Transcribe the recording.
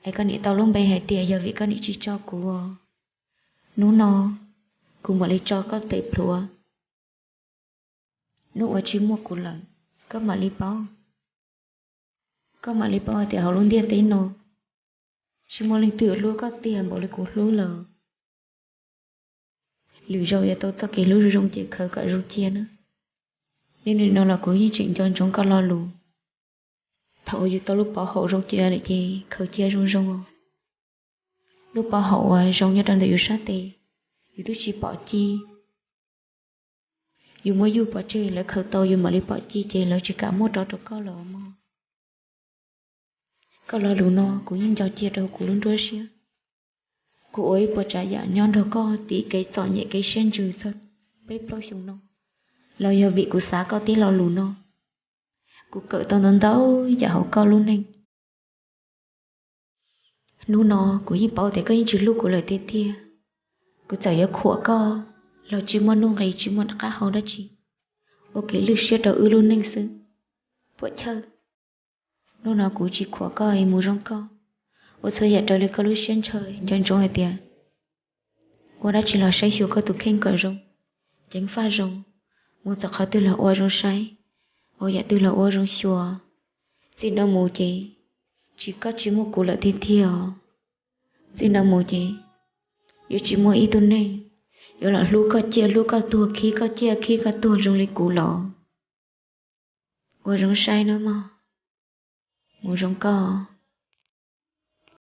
Es koj niam tau lub npe hais tias yog vim koj niam tsis tso kuv. Hnub no kuv mam li tso koj tes plhuav. Hnub uas tsis muaj kuv lawm, koj mam li paub. Koj mam li paub hais tias hauv lub ntiaj teb no tsis muaj leej twg hlub koj tiag npaum li kuv hlub lawm. Lwm zaus yuav tau txoj kev hlub zoo zoo ces khaws kom zoo cia na. Niaj hnub no los kuv yeej tseem nco ntsoov koj lo lus. Thaum uas yus tau lub pov haum zoo cia lawm ces khaws cia zoo zoo os. Lub pov haum uas zoo nyob rau ntawm yus sab tes, yus twb tsis pom ci. Yus muab yuj pov tseg, lawv khaws tau yus mam li pom ci ces lawv tsis kam muab rov rau koj los mog. Koj lo lus no kuv yeej nco cia rau kuv lub nruab siab. Kuv ua ib puas tsav yam nyob nrog koj tiv kev txom nyem kev siab ntsws txog peb plaub xyoos no, los yog vim kuv xav koj tib lo lus no. Kuv kawm tau ntau ntau yam hauv koj lub neej. Hnub no kuv yeej paub tias koj yeej tsis hlub kuv lawm tiag tiag. Kuv txawm yuav khuam koj los tsis muaj nuj nqis tsis muaj qab hau dab tsi, ua kev lwj siab rau wb lub neej xwb. Puam chawj, hnub no kuv tsis khuam koj es mus zoo koj, ua txhua yam raws li koj lub siab ntshaw. Nco ntsoov hais tias ua dab tsi los saib xyuas koj tus kheej kom zoo, ceev faj zoo, mus txog qhov twg los ua zoo saib, ua yam twg los ua zoo xyuas. Txij no mus ces tsis, koj tsis muaj kuv lawm tiag tiag os. Txij no mus ces yuav tsis muaj ib tug neeg yuav los hlub koj ciaj hlub koj tuag, khib koj ciaj khib koj tuag zoo li kuv los. Ua zoo saib nawb mog. Mus zoo koj.